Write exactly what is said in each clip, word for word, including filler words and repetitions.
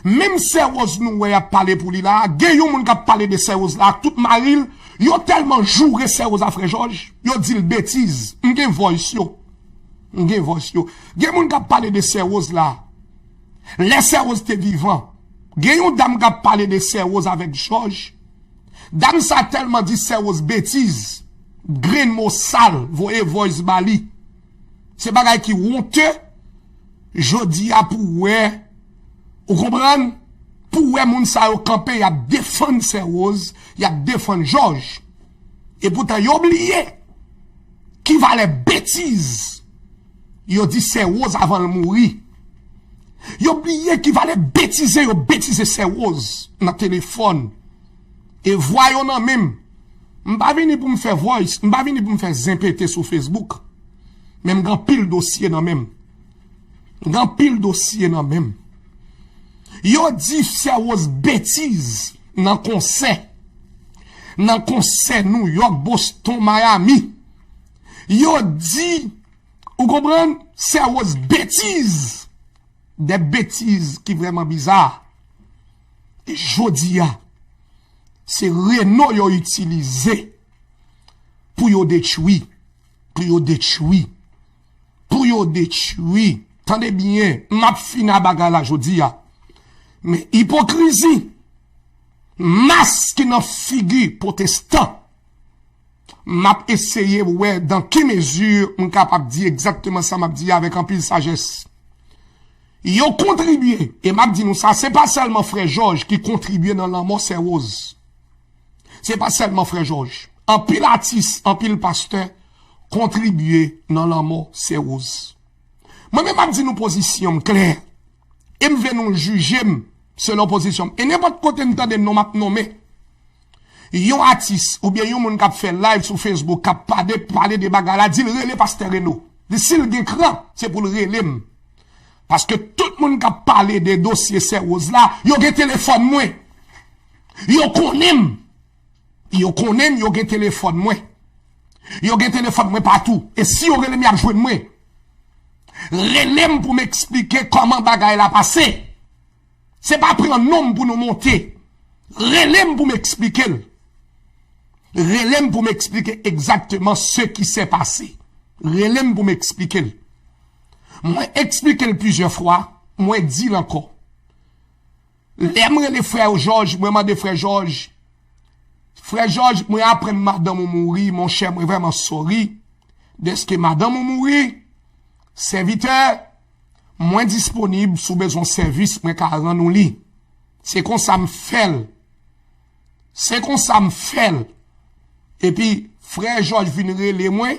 Menm Sè Rose nou wè y ap pale pou li la, gen yon moun k ap pale de Sè Rose la ak tout mari l, yo tèlman joure Sè Rose a Frè Jòj, yo di l betiz. M gen voice yo. M gen voice yo. Gen moun k ap pale de Sè Rose la. Lè Sè Rose te vivan, gen yon dam k ap pale de Sè Rose avèk Jòj. Dam sa tèlman di Sè Rose betiz, grenn mo sal, voye voice ba li. Se bagay ki wonte. Jodi a pou wè, ou konprann? Pou wè moun sa yo kanpe, y ap defann Sè Rose, y ap defann Jòj. E poutan yo bliye ki valè betiz yo di Sè Rose avan l mouri. Yo bliye ki valè betize yo betize Sè Rose nan telefòn. E vwa yo nan men m. M pa vini pou m fè voice, m pa vini pou m fè zen pete sou Facebook. Men m gen anpil dosye nan men m. M gen anpil dosye nan men m. Yo di Sè Rose betiz nan konsè. Nan konsè New York, Boston, Miami. Yo di, ou konprann, Sè Rose betiz. De betiz ki vrèman biza. E jodi a, se Reno yo itilize pou yo detwi, pou yo detwi, pou yo detwi. Tande byen, m ap fini a bagay la jodi a. Men ipokrizi, mas ki nan figi pwotestan, m ap eseye wè dan ki mezi m kapab di egzakteman sa m ap di a avèk anpil sajès. Yo kontribye, e m ap di nou sa, se pa sèlman Frè Jòj ki kontribye nan lanmò Sè Rose. Se pa sèlman Frè Jòj. Anpil atis, anpil pastè kontribye nan lanmò Sè Rose. Mwen menm m ap di nou pozisyon m klè. E m vle nou jije m selon pozisyon m. E nenpòt kote m tande non m ap nonmen yon atis oubyen yon moun k ap fè live sou Facebook k ap pale, pale de bagay la, di l rele pastè Reno. Di si l gen kran, se pou l rele m. Paske tout moun k ap pale de dosye Sè Rose la, yo gen telefòn mwen. Yo konnen m. Yo konnen m, yo gen telefòn mwen. Yo gen telefòn mwen patou. E si yo rele m, y ap jwenn mwen. Rele m pou m eksplike kòman bagay la pase. Se pa pran non m pou nou monte. Rele m pou m eksplike l. Rele m pou m eksplike egzakteman ce qui s'est passé. Rele m pou m eksplike l. Mwen eksplike l plizyè fwa, mwen di l ankò. Lè m rele frè Jòj, mwen mande frè Jòj, frè Jòj, mwen aprann madanm ou mouri, monchè, mwen vrèman sorry dèske madanm ou mouri. Sèvitè, mwen disponib, si w bezwen sèvis, mwen ka rann ou li. Se konsa m fè l. Se konsa m fè l. Epi, frè Jòj vin rele mwen.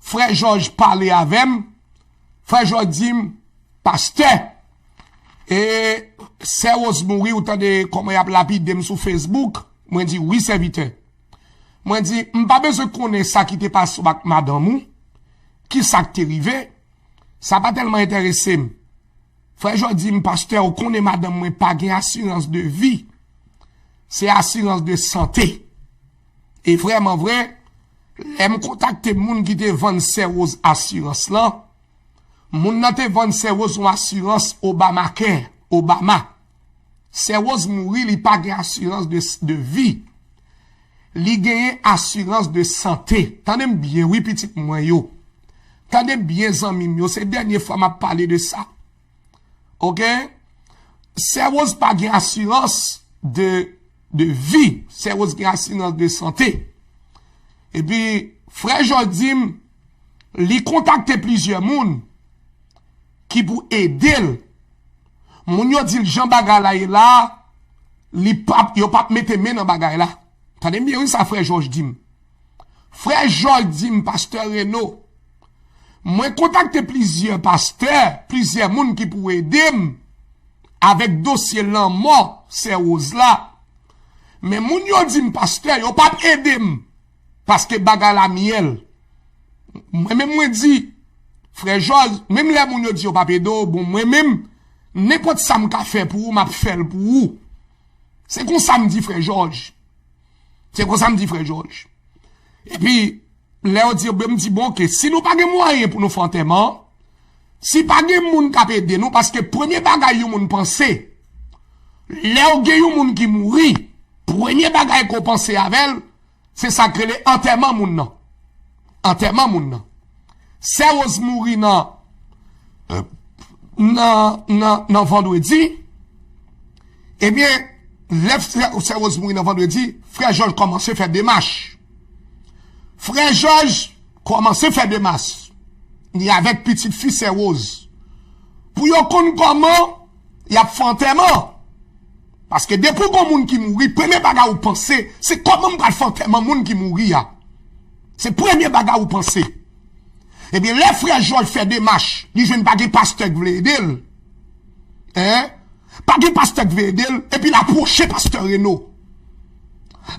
Frè Jòj pale avè m. Frè Jòj di m, pastè, e, sè Rose mouri, ou tande kòman y ap lapide m sou Facebook? Mwen di, wi, sèvitè. Mwen di, m pa bezwen konnen sa ki te pase w ak madanm ou, ki sa k te rive, sa pa tèlman enterese m. Frè Jòj di m, pastè, ou konnen madanm mwen pa gen asirans de vi, se asirans de sante. E vrèman vre, lè m kontakte moun ki te vann sè Rose asirans lan, moun nan te vann sè Rose yon asirans Obamacare, Obama. Sè Rose mouri, li pa gen asirans de, de vi. Li genyen asirans de sante. Tande m byen, wi, pitit mwen yo. Tande m byen, zanmi m yo. Se dènye fwa m ap pale de sa. Oke? Sè Rose pa gen asirans de, de vi. Sè Rose gen asirans de sante. Epi, frè Jòj di m, li kontakte plizyè moun ki pou ede l. Moun yo di l jan bagay la ye la, li p ap, yo p ap mete men nan bagay la. Tande m byen wi sa frè Jòj di m. Frè Jòj di m, pastè Reno, mwen kontakte plizyè pastè, plizyè moun ki pou ede m avèk dosye lanmò sè Rose la. Men moun yo di m, pastè, yo p ap ede m paske bagay la myèl. Mwen menm mwen di, frè Jòj, menm lè moun yo di yo p ap ede w, bon, mwen menm, nenpòt sa m ka fè pou ou, m ap fè l pou ou. Se konsa m di frè Jòj. Se konsa m di frè Jòj. Epi, lè yo di, ben, m di, bon, oke, si nou pa gen mwayen pou nou fè antèman, si pa gen moun k ap ede nou, paske premye bagay yon moun panse, Lè w gen yon moun ki mouri, premye bagay ke w panse avè l, se sa k rele antèman moun nan. Antèman moun nan. Sè Rose mouri nan, nan, nan, nan vandredi. Ebyen, lè sè, sè Rose mouri nan vandredi, frè Jòj kòmanse fè demach. Frè Jòj kòmanse fè demach. Li avèk pitit fi sè Rose. Pou yo konn kòman y ap fè antèman. Paske depi w gen moun ki mouri, premye bagay ou panse, se kòman m pral fè antèman moun ki mouri a. Se premye bagay ou panse. Ebyen, lè frè Jòj fè demach, li jwenn pa gen pastè k vle ede l. Hein? Pa gen pastè k vle ede l, epi l apwoche pastè Reno.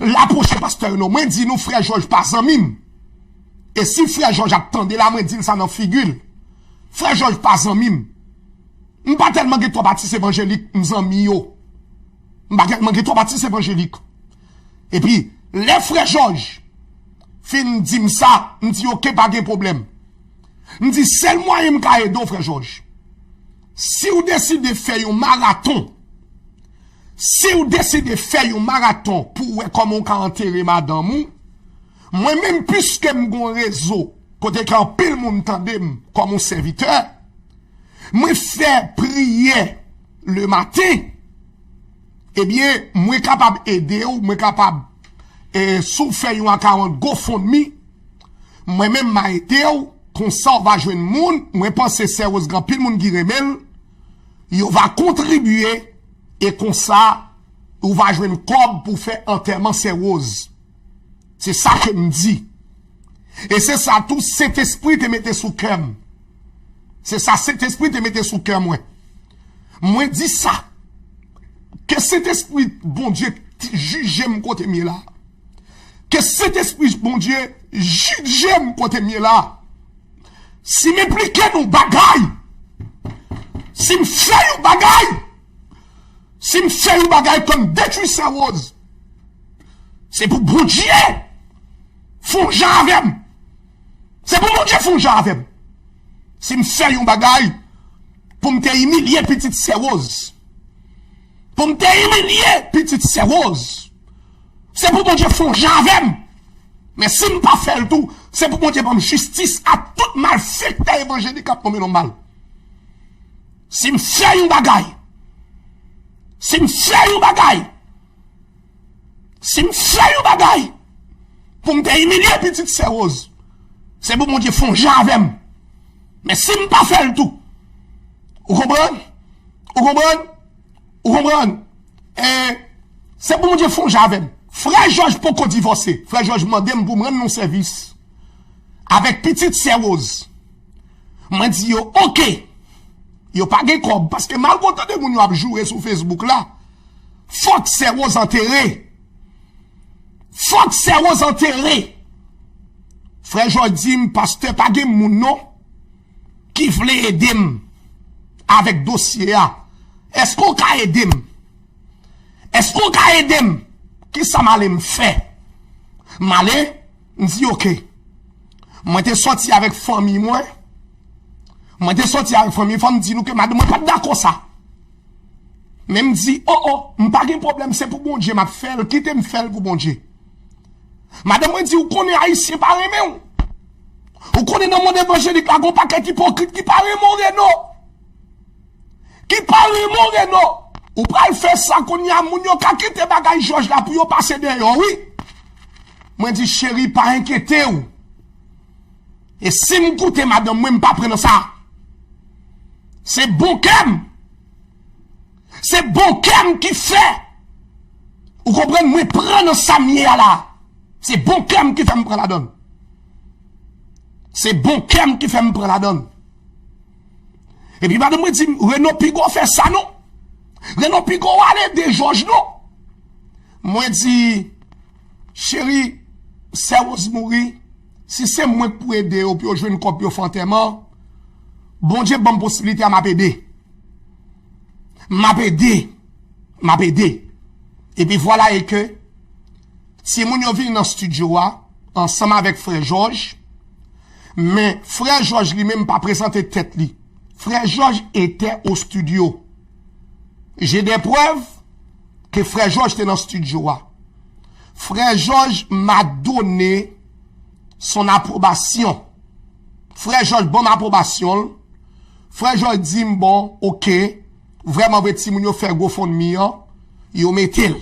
L apwoche pastè Reno. Mwen di nou, frè Jòj pa zanmi m. E si frè Jòj ap tande la, mwen di l sa nan figi l. Frè Jòj pa zanmi m. M pa tèlman gen twòp atis evanjelik, m zanmi yo. M pa tèlman gen twòp atis evanjelik. Epi, lè frè Jòj fin di m sa, m di, "Oke, pa gen pwoblèm." M di, "Sèl mwayen m ka ede w, frè Jòj, si w deside fè yon maraton, si w deside fè yon maraton pou w wè kòman w ka antere madanm ou, mwen menm, piske m gen yon rezo kote ke anpil moun tande m kòm yon sèvitè, mwen fè priyè lematen, ebyen, mwen kapab ede w, mwen kapab, e, si w fè yon akawont GoFundMe, mwen menm m a ede w, konsa w va jwenn moun, mwen panse sè Rose gen anpil moun ki renmen l, yo va kontribye, e konsa, ou va jwenn kòb pou fè antèman sè Rose. Se sa ke m di. E se sa tou Sentespri te mete sou kè m. Se sa Sentespri te mete sou kè mwen. Mwen di sa. Ke Sentespri Bondye t-, jije m kote m ye la. Ke Sentespri Bondye jije m kote m ye la. Si m enplike nan yon bagay, si m fè yon bagay, si m fè yon bagay ke m detwi sè Rose, se pou Bondye fè yon jan avè m. Se pou Bondye fè yon jan avè m. Si m fè yon bagay pou m te imilye pitit sè Rose, pou m te imilye pitit sè Rose, se pou Bondye fè yon jan avè m. Men si m pa fè l tou, se pou Bondye ban m jistis a tout malfektè evanjelik k ap tonbe nan mal. Si m fè yon bagay, si m fè yon bagay, si m fè yon bagay pou m te imilye pitit sè Rose, se pou Bondye fè yon jan avè m. Men si m pa fè l tou, ou konprann? Ou konprann? Ou konprann? E se pou Bondye fè yon jan avè m. Frè Jòj poko divòse. Frè Jòj mande m pou m rann yon sèvis avèk pitit sè Rose. Mwen di yo, "Oke." Yo pa gen kòb, paske malgre w tande moun yo ap joure sou Facebook la, fòk sè Rose antere. Fòk sè Rose antere. Frè Jòj di m, "Pastè, pa gen moun non ki vle ede m avèk dosye a. Èske w ka ede m?" Èske w ka ede m? Kisa m ale m fè? M ale, m di, "Oke." Mwen te sòti avèk fanmi mwen. Mwen te sòti avèk fanmi, fò m di nou ke madanm mwen pa t dakò sa. Men m di, "O, o, m pa gen pwoblèm, se pou Bondye m ap fè l, kite m fè l pou Bondye." Madanm mwen di, "Ou konnen Ayisyen pa renmen w. Ou konnen nan mond evanjelik la, gon pakèt ipokrit ki pa renmen w, Reno." Ki pa renmen w, Reno. Ou pral fè sa kounye a, moun yo ka kite bagay Jòj la pou yo pase dèyè w, wi. Mwen di, "Cheri, pa enkyete w." E si m koute madanm mwen, m pa pran nan sa. Se bon kè m. Se bon kè m ki fè. Ou konprann? Mwen pran nan sa m ye a la. Se bon kè m ki fè m pran ladan l. Se bon kè m ki fè m pran ladan l. Epi madanm mwen di m, "Reno, piga w fè sa non. Reno, piga w al ede Jòj non." Mwen di, "Cheri, sè Rose mouri. Si se mwen k pou ede yo pou yo jwenn kòb pou yo fè antèman, Bondye ban m posiblite a, m ap ede. M ap ede. M ap ede." Epi vwala e ke timoun yo vini nan estidyo a ansanm avèk frè Jòj, men frè Jòj li menm pa prezante tèt li. Frè Jòj etè o estidyo. J'ai des preuves, ke frè Jòj te nan estidyo a. Frè Jòj m'a donné son approbation. Frè Jòj ban m apwobasyon l. Frè Jòj di m, bon, oke, vrèman vre, timoun yo fè GoFundMe an, yo mete l.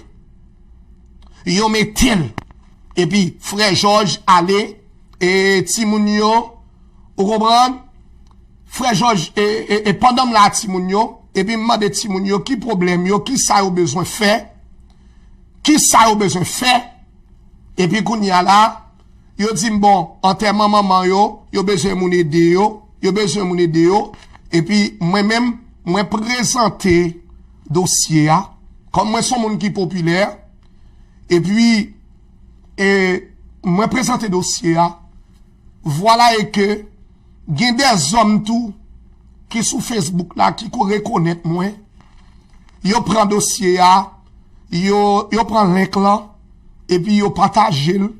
Yo mete l. Epi, frè Jòj ale, e timoun yo, ou konprann? Frè Jòj, e, e, e pandan m la a timoun yo, epi m mande timoun yo ki pwoblèm yo, ki sa yo bezwen fè, ki sa yo bezwen fè, epi kounye a la, yo di m, bon, antèman manman yo, yo bezwen moun ede yo, yo bezwen moun ede yo, epi mwen menm, mwen prezante dosye a, kòm mwen se yon moun ki popilè, epi, e, mwen prezante dosye a, vwala e ke gen dèzòm tou ki sou Facebook la ki ko rekonèt mwen, yo pran dosye a, yo, yo pran link lan, epi yo pataje l.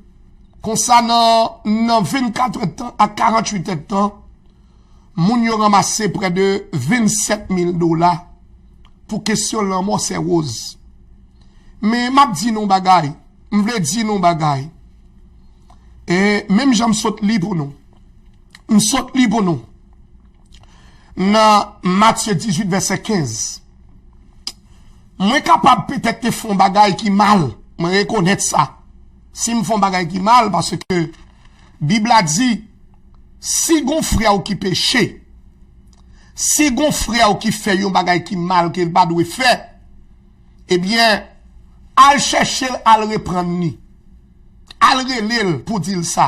Konsa nan, nan vennkat èdtan ak karanntuit èdtan, moun yo ranmase prè de vennsèt mil dola pou kesyon lanmò sè Rose. Men m ap di nou yon bagay, m vle di nou yon bagay. E menm jan m sot li pou nou. M sot li pou nou. Nan Matye dizuit vèsè kenz. Mwen kapab petèt te fè yon bagay ki mal. Mwen rekonèt sa. Si m fè yon bagay ki mal, paske Bib la di, si gon frè w ki peche, si gon frè w ki fè yon bagay ki mal ke l pa dwe fè, ebyen, al chèche l, al reprann li. Al rele l pou di l sa.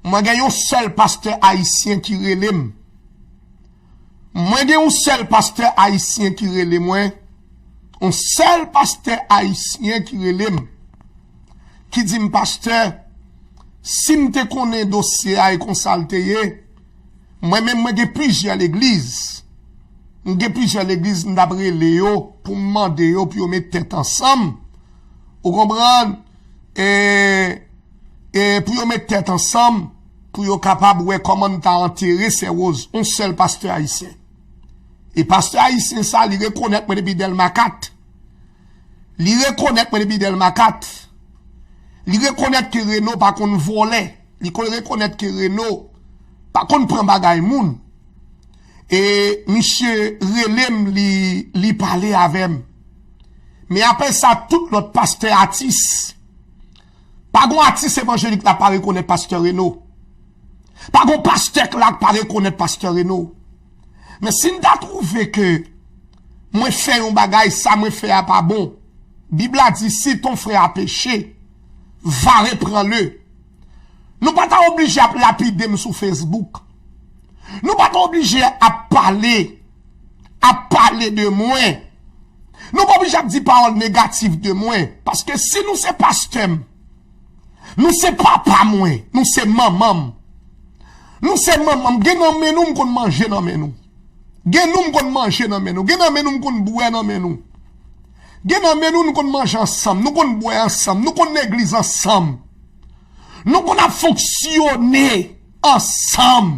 Mwen gen yon sèl pastè ayisyen ki rele m. Mwen gen yon sèl pastè ayisyen ki rele mwen. Yon sèl pastè ayisyen ki rele m. Ki di m, pastè, si m te konnen dosye a e konsa l te ye, mwen menm mwen gen plizyè legliz. M gen plizyè legliz, m t ap rele yo pou m mande yo pou yo met tèt ansanm. Ou konprann? E, e pou yo met tèt ansanm, pou yo kapab wè kòman n ta antere sè Rose, yon sèl pastè ayisyen. E pastè ayisyen sa, li rekonèt mwen depi Dèlma kat. Li rekonèt mwen depi Dèlma kat. Li rekonèt ke Reno pa konn vòlè. Li konn rekonèt ke Reno pa konn pran bagay moun. E misye rele m, li, li pale avè m. Men apre sa, tout lòt pastè atis, pa gon atis evanjelik la pa rekonèt pastè Reno. Pa gon pastè k la k pa rekonèt pastè Reno. Men si n ta twouve ke mwen fè yon bagay, sa mwen fè a pa bon, Bib la di, si ton frè a peche, va repran le. Nou pa ta oblije ap lapide m sou Facebook. Nou pa ta oblije ap pale, ap pale de mwen. Nou pa oblije ap di pawòl negatif de mwen. Paske si nou se pastè m, nou se papa mwen, nou se manman m. Nou se manman m, gen nan men nou m konn manje nan men nou. Gen nou m konn manje nan men nou. Gen nan men nou m konn bwè nan men nou. Gen nan men nou nou konn manje ansanm, nou konn bwè ansanm, nou konn legliz ansanm. Nou konn ap fonksyone ansanm.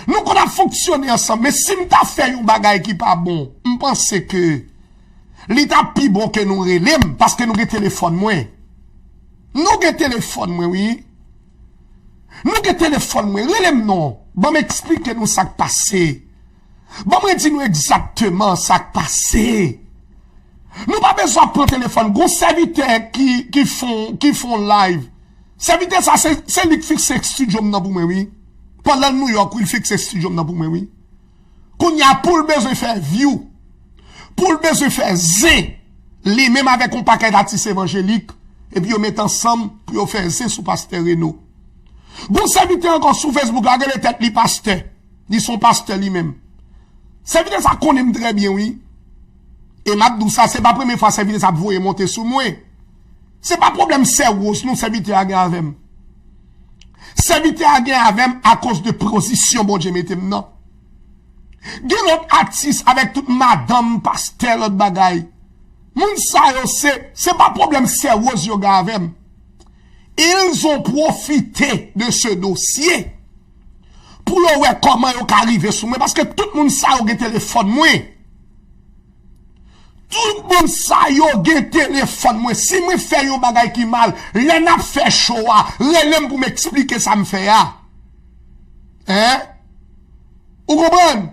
Nou konn ap fonksyone ansanm. Men si m ta fè yon bagay ki pa bon, m panse ke li t ap pi bon ke nou rele m, paske nou gen telefòn mwen. Nou gen telefòn mwen, wi. Nou gen telefòn mwen, rele m non. Ban m eksplike nou sa k pase. Ban mwen di nou egzakteman sa k pase. Nou pa bezwen ap pran telefòn. Gon sèvitè ki, ki fon, ki fon live. Sèvitè sa, se, se li k fikse estidyo m nan pou mwen, wi. Pandan l Nouyòk, wi, l fikse estidyo m nan pou mwen, wi. Kounye a, pou l bezwen fè view, pou l bezwen fè zen, li menm avèk yon pakèt atis evanjelik, epi yo met ansanm pou yo fè zen sou pastè Reno. Gon sèvitè ankò sou Facebook la, rele tèt li pastè. Li se yon pastè li menm. Sèvitè sa konnen m trè byen, wi. E m ap di w sa, se pa premye fwa sèvitè sa ap voye monte sou mwen. Se pa pwoblèm sè Rose, non, sèvitè a gen avè m. Sèvitè a gen avè m akoz de pozisyon Bondye mete m nan. Gen lòt atis avèk tout madanm, pastè, lòt bagay. Moun sa yo, se, se pa pwoblèm sè Rose yo gen avè m. Ils ont profité de ce dossier pou yo wè kòman yo ka rive sou mwen, paske tout moun sa yo gen telefòn mwen. Tout moun sa yo gen telefòn mwen. Si mwen fè yon bagay ki mal, lè n ap fè show a, rele m pou m eksplike sa m fè a. Hein? Ou konprann?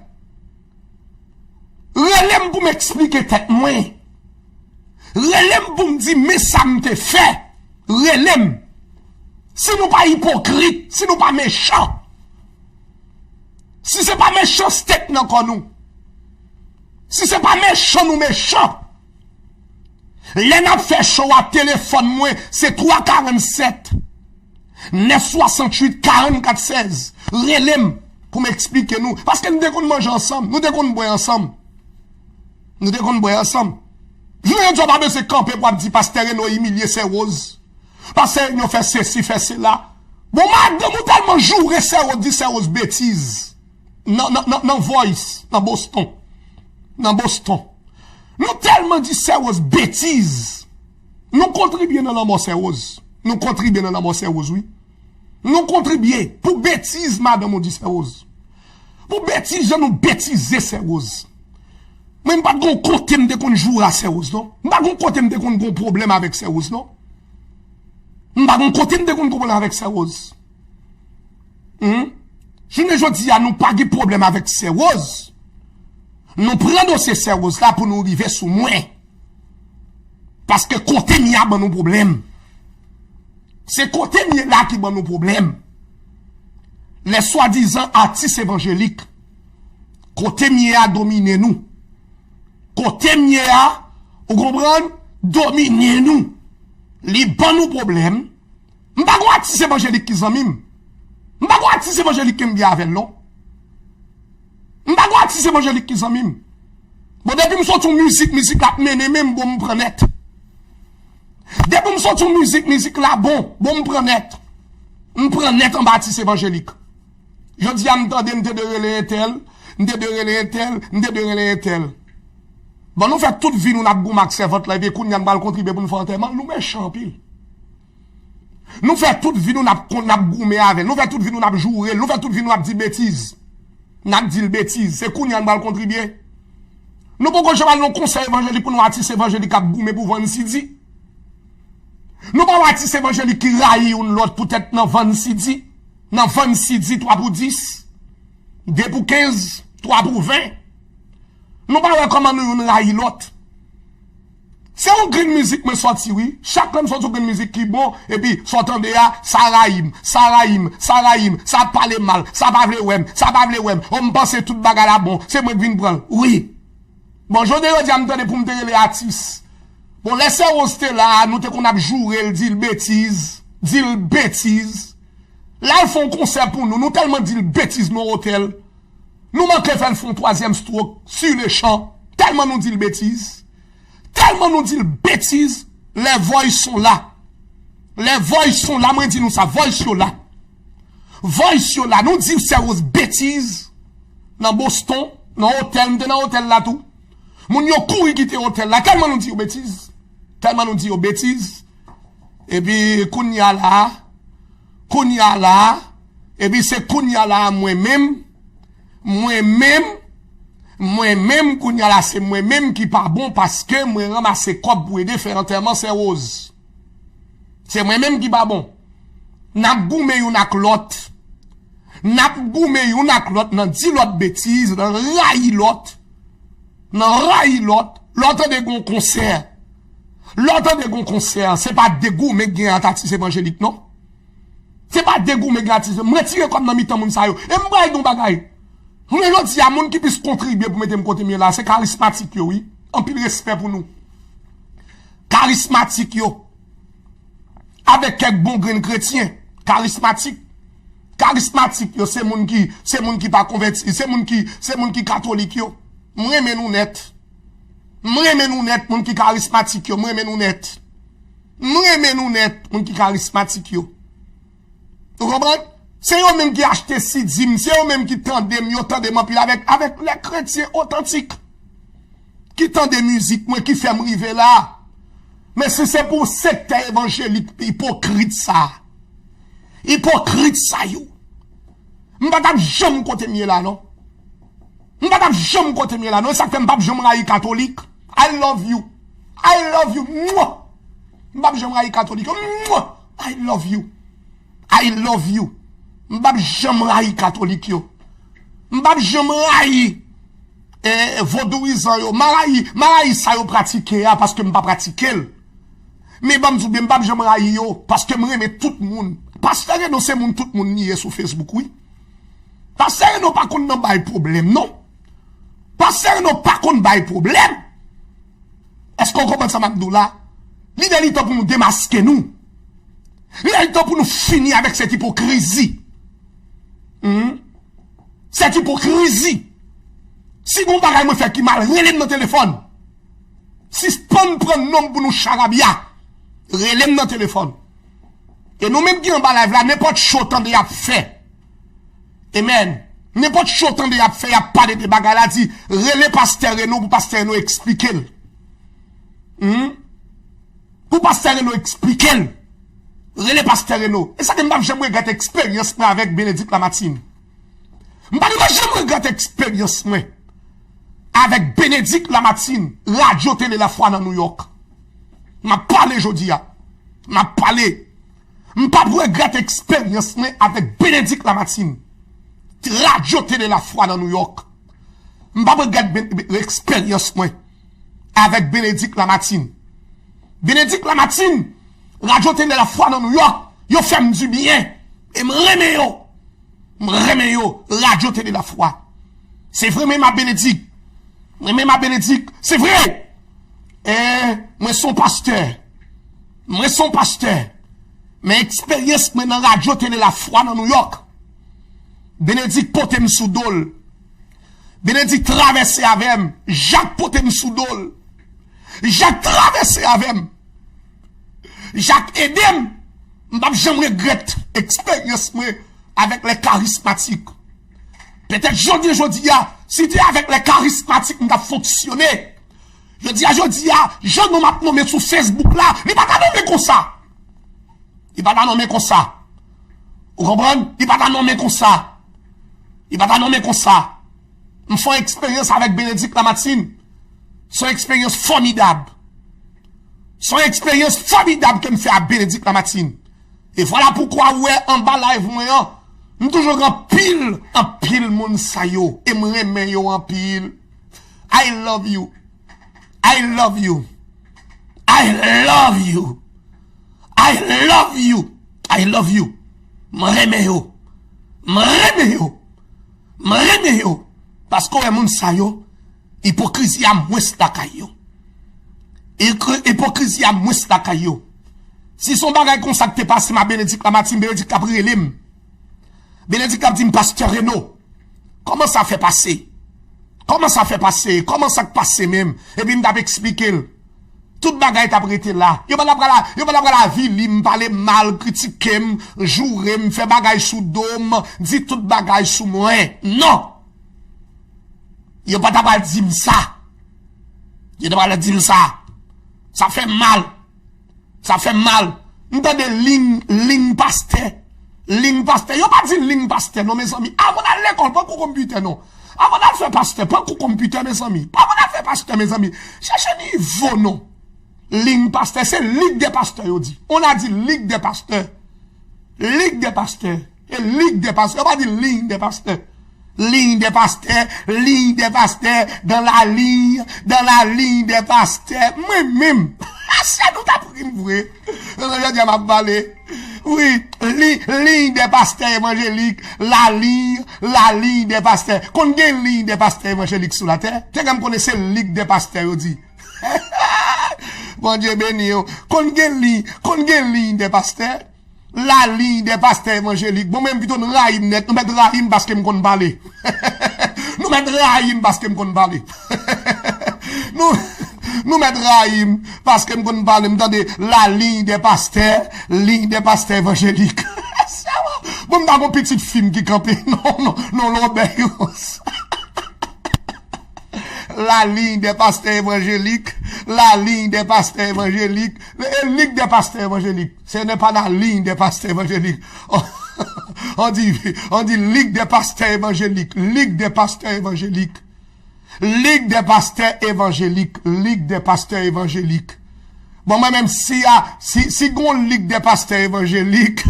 Rele m pou m eksplike tèt mwen. Rele m pou m di men sa m te fè. Rele m. Si nou pa ipokrit, si nou pa mechan. Si se pa mechanste k nan kò nou. Si se pa mechan nou mechan. Lè n ap fè show a, telefòn mwen se twa karannsèt nèf swasanntuit karannkat sèz. Rele m pou m eksplike nou. Paske nou te konn manje ansanm, nou te konn bwè ansanm. Nou te konn bwè ansanm. Jounen jodi a w pa bezwen kanpe pou ap di pastè Reno imilye Sè Rose. Pastè Reno fè sesi, fè sela. Bon, madanm ou tèlman joure Sè Rose, di Sè Rose betiz. Nan, nan, nan, nan Voice, nan Boston. Nan Boston. Nou tèlman di Sè Rose betiz. Nou kontribye nan lanmò Sè Rose. Nou kontribye nan lanmò Sè Rose, wi. Nou kontribye pou betiz madanm ou di Sè Rose. Pou betiz jan nou betize Sè Rose. Mwen, m pa t gon kote m te konn joure a Sè Rose, non. M pa gon kote m te konn gon pwoblèm avèk Sè Rose, non. M pa gon kote m te konn gon pwoblèm avèk Sè Rose. Hmm? Jounen jodi a, nou pa gen pwoblèm avèk Sè Rose. Nou pran dosye Sè Rose la pou nou rive sou mwen. Paske kote m ye a ban nou pwoblèm. Se kote m ye la ki ban nou pwoblèm. Lè swadizan atis evanjelik, kote m ye a domine nou. Kote m ye a, ou konprann, domine nou. Li ban nou pwoblèm. M pa gon atis evanjelik ki zanmi m. M pa gon atis evanjelik ke m byen avè l, non. M pa gon atis evanjelik ki zanmi m. Bon, depi m soti yon mizik, mizik la ap mennen men m, bon, m pran nèt. Depi m soti yon mizik, mizik la bon, bon, m pran nèt. M pran nèt anba atis evanjelik. Jodi a, m tande m te dwe rele entèl, m te dwe rele entèl, m te dwe rele entèl. Bon, nou fè tout vi nou n ap goumen ak sèvant la, epi kounye a n pral kontribye pou n fè antèman l, nou mechan anpil. Nou fè tout vi nou n ap kon-, n ap goumen avè l. Nou fè tout vi nou n ap joure l. Nou fè tout vi nou n ap di betiz. N ap di l betiz. Se kounye a n pral kontribye. Nou poko janm al nan konsèy evanjelik pou nou atis evanjelik ap goumen pou vann sidi. Nou pa wè atis evanjelik ki rayi youn lòt poutèt nan vann sidi. Nan vann sidi, twa pou dis. De pou kenz, twa pou ven. Nou pa wè kòman nou youn rayi lòt. Se yon grenn mizik mwen sòti, wi. Chak lè m sòti yon grenn mizik ki bon, epi sa w tande a, sa rayi m, sa rayi m, sa rayi m, sa ap pale m mal, sa pa vle wè m, sa pa vle wè m. O, m panse tout bagay la bon, se mwen k vin pran l. Wi. Bon, jodi a, jodi a, m tande pou m te rele atis. Bon, lè Sè Rose te la, nou te konn ap joure l, di l betiz, di l betiz. L al fè yon konsè pou nou, nou tèlman di l betiz nan otèl. Nou manke fè l fè yon twazyèm stroke sur le champ. Tèlman nou di l betiz. Tèlman nou di l betiz. Les voices sont là. Les voices sont là. Mwen di nou sa. Voice yo la. Voice yo la. Nou di Sè Rose betiz. Nan Boston. Nan otèl. M te nan otèl la tou. Moun yo kouri kite otèl la. Tèlman nou di yo betiz. Tèlman nou di yo betiz. Epi kounye a la. Kounye a la. Epi se kounye a la mwen menm. Mwen menm, mwen menm, kounye a la, se mwen menm ki pa bon paske mwen ranmase kòb pou ede fè antèman Sè Rose. Se mwen menm ki pa bon. N ap goumen youn ak lòt. N ap goumen youn ak lòt nan di lòt betiz, nan rayi lòt. Nan rayi lòt. Lè w tande gon konsè. Lè w tande gon konsè, se pa de goumen k gen ant atis evanjelik, non. Se pa de goumen gratis. M retire kò m nan mitan moun sa yo. E m pral di yon bagay. Jounen jodi a, moun ki plis kontribye pou mete m kote m ye la, se karismatik yo, wi. Anpil respè pou nou. Karismatik yo. Avèk kèk bon grenn kretyen. Karismatik. Karismatik yo, se moun ki, se moun ki pa konvèti, se moun ki, se moun ki katolik yo. M renmen nou nèt. M renmen nou nèt, moun ki karismatik yo, m renmen nou nèt. M renmen nou nèt, moun ki karismatik yo. Ou konprann? Se yo menm ki achte sidi m, se yo menm ki tande m, yo tande m anpil avèk, avèk lè kretyen otantik. Ki tande mizik mwen, ki fè m rive la. Men si se pou sektè evanjelik ipokrit sa. Ipokrit sa yo. M pa t ap janm kote m ye la, non. M pa t ap janm kote m ye la, non. E sa k fè m p ap janm rayi katolik. I love you. I love you. Mwa. M p ap janm rayi katolik yo. Mwa. I love you. I love you. M p ap janm rayi katolik yo. M p ap janm rayi eh, vodouyizan yo. M a rayi, m a rayi sa yo pratike a paske m pa pratike l. Men ban m di w byen, m p ap janm rayi yo paske m renmen tout moun. Pastè Reno se moun tout moun li ye sou Facebook, wi. Pastè Reno pa konn nan bay pwoblèm, non. Pastè Reno pa konn bay pwoblèm. Èske w konprann sa m ap di w la? Li lè li tan pou nou demaske nou. Li lè li tan pou nou fini avèk sèt ipokrizi. Hmm? Sèt ipokrizi. Si gon bagay mwen fè ki mal, rele m nan telefòn. Sispann pran non m pou nou charabya. Rele m nan telefòn. E nou menm ki anba live la, nenpòt cho tande y ap fè. Amen. Nenpòt cho tande y ap fè, y ap pale de bagay la, di, rele pastè Reno pou pastè Reno eksplike l. Hmm? Pou pastè Reno eksplike l. Rele pastè Reno. E sa ke m p ap janm regrèt eksperyans mwen avèk Benedict Lamartine. M pa t janm regrèt eksperyans mwen avèk Benedict Lamartine, Radyo Tele Lafwa nan Nouyòk. M ap pale jodi a. M ap pale. M p ap regrèt eksperyans mwen avèk Benedict Lamartine, Radyo Tele Lafwa nan Nouyòk. M p ap regrèt ben- eksperyans mwen avèk Benedict Lamartine. Benedict Lamartine, Radyo Tele Lafwa nan Nouyòk, yo fè m dibyen. E m renmen yo. M renmen yo, Radyo Tele Lafwa. Se vre, mwen renmen Benedict. Mwen renmen Benedict. Se vre. E mwen se yon pastè. Mwen se yon pastè. Men eksperyans mwen nan Radyo Tele Lafwa nan Nouyòk. Benedict pote m sou do l. Benedict travèse avè m. Jak pote m sou do l. Jak travèse avè m. Jak ede m. M p ap janm regrèt eksperyans mwen avèk lè karismatik. Petèt jodi, jodi a, si te avèk lè karismatik m t ap fonksyone. Jodi a, jodi a, jan non m ap nonmen sou Facebook la, li pa ta nonmen konsa. Li pa ta nonmen konsa. Ou konprann? Li pa ta nonmen konsa. Li pa ta nonmen konsa. M fè yon eksperyans avèk Benedict Lamartine. Se yon eksperyans fòmidab. Se yon eksperyans fòmidab ke m fè ak Benedict Lamartine. E vwala poukwa ou wè anba live mwen an, m toujou gen anpil, anpil moun sa yo. E m renmen yo anpil. I love you. I love you. I love you. I love you. I love you. M renmen yo. M renmen yo. M renmen yo. Paske w wè moun sa yo, ipokrizi a mwens lakay yo. Ipokrizi a mwens lakay yo. Si se yon bagay konsa ki te pase m a Benedict Lamartine, Benedict t ap rele m. Benedict t ap di m, Pastè Reno, kòman sa fè pase? Kòman sa fè pase? Kòman sa k pase menm? Epi m t ap eksplike l. Tout bagay t ap rete la. Yo pa t ap pral, yo pa t ap pral avili m, pale m mal, kritike m, joure m, fè bagay sou do m, di tout bagay sou mwen. Non! Yo pa t ap pral di m sa. Yo te pral di m sa. Sa fè m mal. Sa fè m mal. M tande liy, liy pastè. Liy pastè. Yo pa di liy pastè non, mezanmi. Avan w al lekòl, pran kou konpitè non. Avan w al fè pastè, pran kou konpitè, mezanmi. Avan w al fè pastè, mezanmi. Chèche nivo non. Liy pastè, se ligue des pasteurs yo di. On a dit ligue des pasteurs. Ligue des pasteurs. E ligue des pasteurs. Yo pa di ligne des pasteurs. Ligne des pasteurs, ligne des pasteurs, dans la ligne, dans la ligne des pasteurs. Mwen menm. Se nou t ap ri m vre. Jodi a m ap pale. Wi, li, ligne des pasteurs évangéliques, la ligne, la ligne des pasteurs. Konn gen ligne des pasteurs évangéliques sou latè? Te gen m konnen se ligue des pasteurs yo di. Bondye beni yo. Konn gen liy, konn gen liy de pastè. La liy de pastè evanjelik. Bon, men pito n rayi m nèt. Nou mèt rayi m paske m konn pale. Nou mèt rayi m paske m konn pale. Nou, nou mèt rayi m paske m konn pale. M tande la liy de pastè, liy de pastè evanjelik. Bon, m ta gon pitit fi m ki kanpe. Non, non, non, Lobè yo. La ligne des pasteurs évangéliques, la ligne des pasteurs évangéliques, e lig de pastè evanjelik. Ce n'est pas la ligne des pasteurs évangéliques. On dit, on dit ligue des pasteurs évangéliques, ligue des pasteurs évangéliques. Ligue des pasteurs évangéliques, Ligue des pasteurs évangéliques. Bon, mwen menm, si a, si, si gon Ligue des pasteurs évangéliques,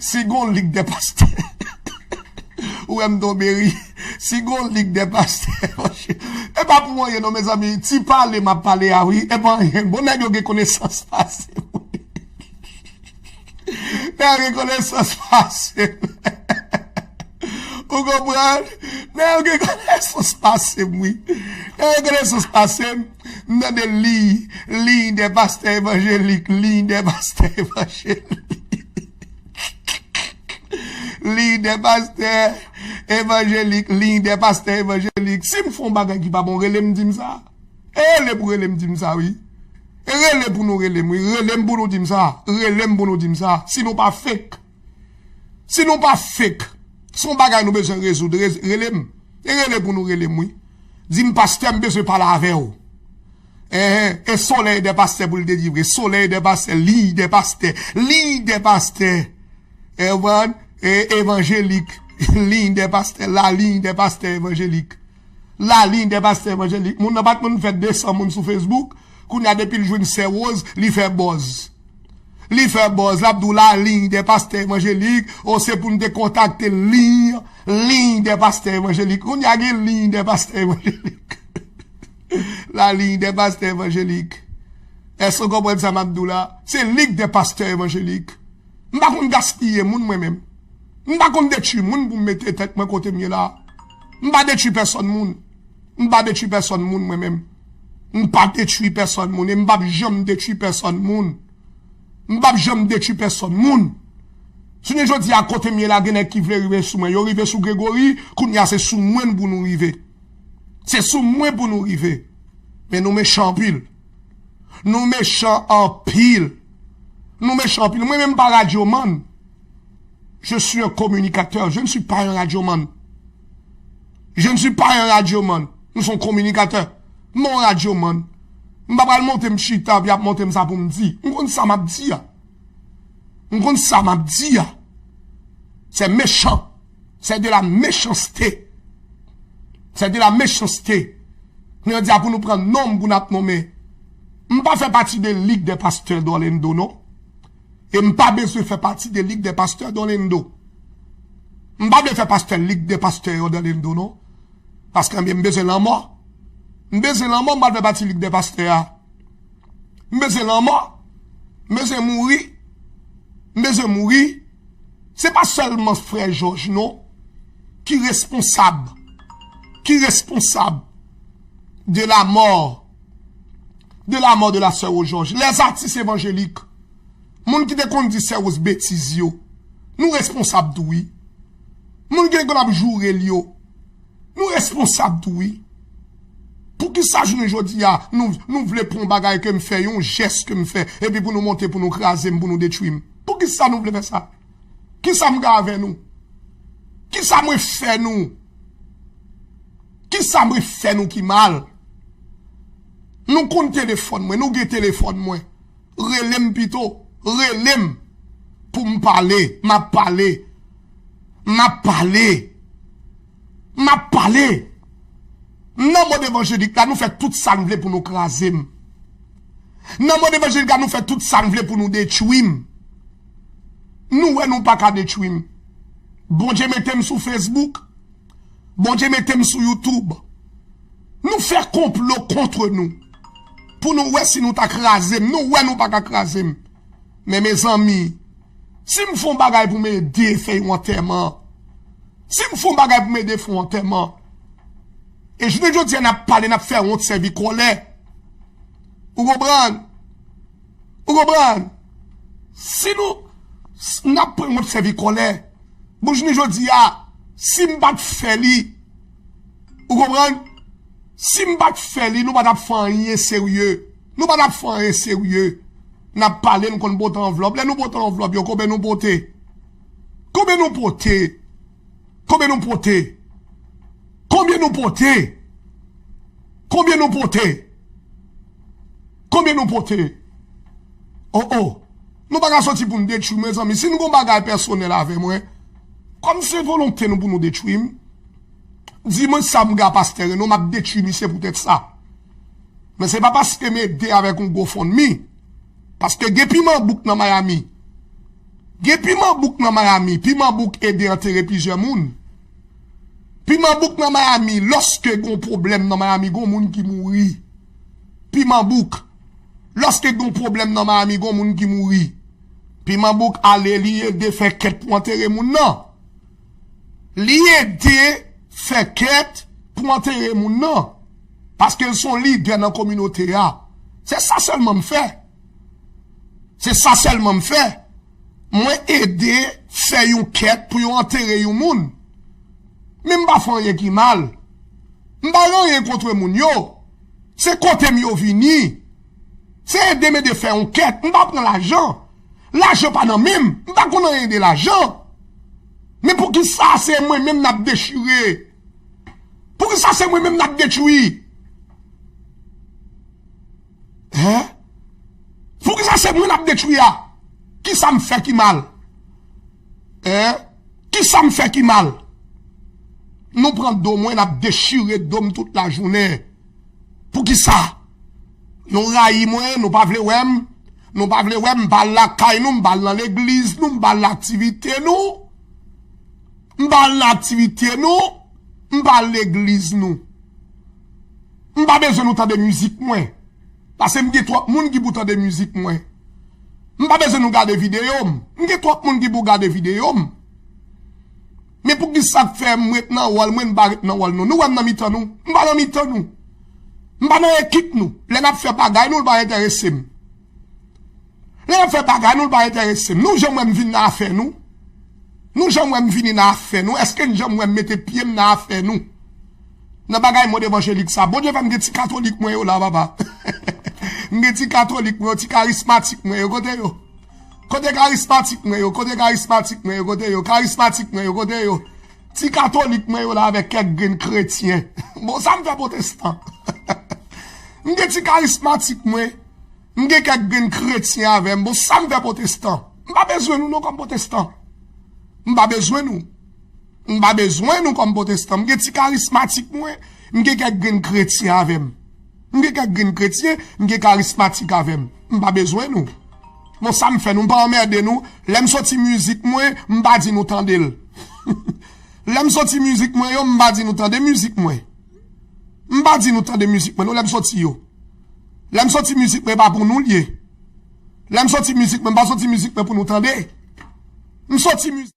si gon Ligue des pasteurs, ou wè m tonbe ri. Si gon Ligue des pasteurs évangéliques, e pa pou anyen non, mezanmi, ti pale m ap pale a wi, e pa anyen. Bon, nèg yo gen konesans pase m. Nèg yo gen konesans pase m. Ou konprann? Nèg yo gen konesans pase m, wi. Nèg yo gen konesans pase m. M tande liy, liy dè pastè evanjelik, liy dè pastè evanjelik. Liy dè pastè evanjelik, liy dè pastè evanjelik. Si m fè yon bagay ki pa bon, rele m di m sa. E rele pou rele m di m sa, wi. E rele pou nou rele m, wi. Rele m pou nou di m sa. Rele m pou nou di m sa. Si nou pa fake. Si nou pa fake. Se yon bagay nou bezwen rezoud. Re- Rele m. E rele pou nou rele m, wi. Di m, pastè, m bezwen pale avè w. Enhen. E solèy dè pastè pou l delivre. Solèy dè pastè. Liy dè pastè. Liy dè pastè. Evan, e, evanjelik. Liy dè pastè. La liy dè pastè evanjelik. La liy dè pastè evanjelik. Moun nan pa t konn fè de san moun sou Facebook. Kounye a, depi l jwenn Sè Woz, li fè buzz. Li fè buzz. L ap di w la liy dè pastè evanjelik. O, se pou n te kontakte liy, liy dè pastè evanjelik. Kounye a, gen liy dè pastè evanjelik. La liy dè pastè evanjelik. Èske w konprann sa m ap di w la? Se lig dè pastè evanjelik. M pa konn gaspiye moun, mwen menm. M pa konn detwi moun pou m mete tèt mwen kote m ye la. M pa detwi pèsòn moun. M pa detwi pèsòn moun, mwen menm. M pa detwi pèsòn moun e m p ap janm detwi pèsònn moun. M p ap janm detwi pèsònn moun. Jounen jodi a, kote m ye la, gen nèg ki vle rive sou mwen. Yo rive sou Gregory, kounye a se sou mwen pou nou rive. Se sou mwen pou nou rive. Men nou mechan anpil. Nou mechan anpil. Nou mechan anpil. Mwen menm m pa radyomann. Je suis un communicateur. Je ne suis pas un radyomann. Je ne suis pas un radyomann. M se yon kominikatè. M pa yon radyomann. M pa pral monte m chita, epi y ap monte m sa pou m di. M konn sa m ap di a. M konn sa m ap di a. C'est méchant. C'est de la méchanceté. C'est de la méchanceté. Kounye a di a pou nou pran nonm pou n ap nonmen. M pa fè pati de lig dè pastè Dorlendo, non. E m pa bezwen fè pati de lig dè pastè Dorlendo. M pa vle fè pastè lig dè pastè Dorlendo, non. Paske, ebyen, m bezwen lanmò. M bezwen lanmò, m pa fè pati lig dè pastè a. M bezwen lanmò. M bezwen mouri. M bezwen mouri. Se pa sèlman frè Jòj, non, ki responsab, ki responsab de la mort, de la mort de la sœur Rose Georges. Les artistes évangéliques, moun ki te konn di sè Rose betiz yo, nou responsab tou, wi. Moun ki te konn ap joure l yo, nou responsab tou, wi. Poukisa jounen jodi a, nou, nou vle pran yon bagay ke m fè, yon jès ke m fè, epi pou nou monte, pou nou kraze m, pou nou detwi m? Poukisa nou vle fè sa? Kisa m gen avè nou? Kisa mwen fè nou? Kisa mwen fè nou ki mal? Nou konn telefòn mwen, nou gen telefòn mwen. Rele m pito, rele m pou m pale, m ap pale, m ap pale, m ap pale. Nan mond evanjelik la, nou fè tout sa n vle pou nou kraze m. Nan mond evanjelik la, nou fè tout sa n vle pou nou detwi m. Nou wè nou pa ka detwi m. Bondye mete m sou Facebook. Bondye mete m sou YouTube. Nou fè konplo kont nou. Pou nou wè si nou ta kraze m. Nou wè nou pa ka kraze m. Men mezanmi, si m fè yon bagay pou m ede fè yon antèman, si m fè yon bagay pou m ede fè yon antèman, e jounen jodi a n ap pale, n ap fè wont sèvi kòlè. Ou konprann? Ou konprann? Si nou, s- n ap pran wont sèvi kòlè. Bon, jounen jodi a, si m pa t fè li, ou konprann? Si m pa t fè li, nou pa t ap fè anyen serye. Nou pa t ap fè anyen serye. N ap pale, n konn pote anvlòp. Lè nou pote anvlòp yo, konbyen nou pote? Konbyen nou pote? Konbyen nou pote? Konbyen nou pote? Konbyen nou pote? Konbyen nou pote? Oh, oh. Nou pa ka soti pou n detwi m, mezanmi. Si nou gon bagay pèsonèl avè mwen, kòm se volonte nou pou nou detwi m, Di mwen sa m gen a pastè Reno, m ap detwi misye poutèt sa. Men se pa paske m ede avèk yon GoFundMe. Paske gen piman bouk nan Miami. Gen piman bouk nan Miami. Piman bouk ede antere plizyè moun. Piman bouk nan Miami, lòske gen yon pwoblèm nan Miami, gen yon moun ki mouri. Piman bouk. Lòske gen yon pwoblèm nan Miami, gen yon moun ki mouri. Piman bouk ale, li ede fè kèt pou antere moun nan. Li ede fè kèt pou antere moun nan. Paske l se yon lidè nan kominote a. Se sa sèlman m fè. Se sa sèlman m fè. Mwen ede fè yon kèt pou yo antere yon moun. Men m pa fè anyen ki mal. M pa gen anyen kont moun yo. Se kote m yo vini. Se ede m ede fè yon kèt. M pa pran lajan. Lajan pa nan men m. M pa konn anyen de lajan. Men poukisa se mwen menm n ap dechire? Poukisa se mwen menm n ap detwi? Hein? Poukisa se mwen n ap detwi a? Kisa m fè ki mal? Hein? Kisa m fè ki mal? Nou pran do mwen, n ap dechire do m tout lajounen. Poukisa? Nou rayi mwen, nou pa vle wè m. Nou pa vle wè m, m pa al lakay nou, m pa al nan legliz nou, m pa al nan aktivite nou. M pa al nan aktivite nou, m pa al legliz nou. M pa bezwen nou tande mizik mwen. Paske m gen twòp moun ki pou tande mizik mwen. M pa bezwen nou gade videyo m. M gen twòp moun ki pou gade videyo m. Men poukisa k fè m ret nan wòl mwen, m pa ret nan wòl nou? Nou wè m nan mitan nou? M pa nan mitan nou. M pa nan ekip nou. Lè n ap fè bagay nou, l pa enterese m. Lè n ap fè bagay nou, l pa enterese m. Nou janm wè m vin nan afè nou? Nou janm wè m vini nan afè nou? Èske n janm wè m mete pye m nan afè nou? Nan bagay mond evanjelik sa. Bondye fè m gen ti katolik mwen yo la, papa. M gen ti katolik mwen yo, ti karismatik mwen yo, kote yo? Kote karismatik mwen yo? Kote karismatik mwen yo? Kote yo? Karismatik mwen yo, kote yo? Ti katolik mwen yo la avèk kèk grenn kretyen. Bon, sa m fè pwotestan? M gen ti karismatik mwen. M gen kèk grenn kretyen avè m. Bon, sa m fè pwotestan? M pa bezwen nou non kòm pwotestan. M pa bezwen nou. M pa bezwen nou kòm pwotestan. M gen ti karismatik mwen. M gen kèk grenn kretyen avè m. M gen kèk grenn kretyen, m gen karismatik avè m. M pa bezwen nou. Bon, sa m fè nou? M pa anmède nou. Lè m soti mizik mwen, m pa di nou tande l. Lè m soti mizik mwen yo, m pa di nou tande mizik mwen. M pa di nou tande mizik mwen, non, lè m soti yo. Lè m soti mizik mwen, pa pou nou l ye. Lè m soti mizik mwen, m pa soti mizik mwen pou nou tande. M soti mizik